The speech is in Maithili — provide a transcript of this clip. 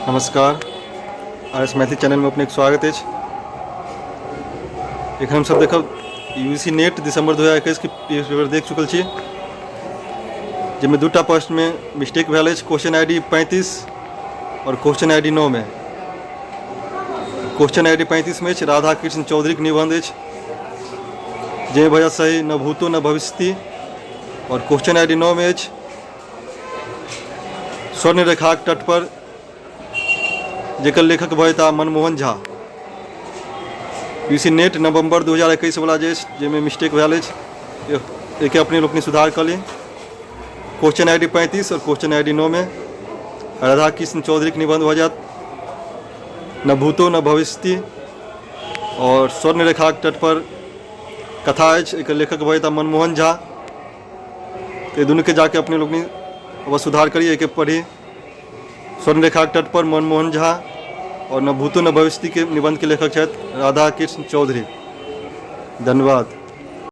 नमस्कार, आर एस मैथिली चैनलमे अपनेके स्वागत अछि। एखन हमसभ देखब यू सी नेट दिसम्बर 2021के प्रीवियस पेपर देख चुकल छी, जाहिमे दूटा प्रश्नमे मिस्टेक भेल अछि, क्वेश्चन I D 35 आओर क्वेश्चन I D 9मे। क्वेश्चन I D 35मे अछि राधा कृष्ण चौधरीके निबन्ध अछि, जाहिमे भऽ जायत सही न भूतो न भविष्यति। आओर क्वेश्चन I D 9मे अछि स्वर्ण रेखाक तट पर, जेकर लेखक भऽ जेताह Manmohan Jha. U C NET November 2021 वाला जे अछि, जाहिमे मिस्टेक भेल अछि, एहिके अपने लोकनि सुधार कऽ ली। क्वेश्चन I D 35 आओर क्वेश्चन I D 9मे राधा कृष्ण चौधरीके निबन्ध भऽ जायत न भूतो न भविष्यति, आओर स्वर्ण रेखाक तट पर कथा अछि, एकर लेखक भऽ जेताह मनमोहन झा। तऽ दुनूके जाके अपने लोकनि अवश्य सुधार करी, एहिके पढ़ी। स्वर्ण रेखाक तट पर मनमोहन झा आओर न भूतो न भविष्यके निबन्धके लेखक छथि राधा कृष्ण चौधरी। धन्यवाद।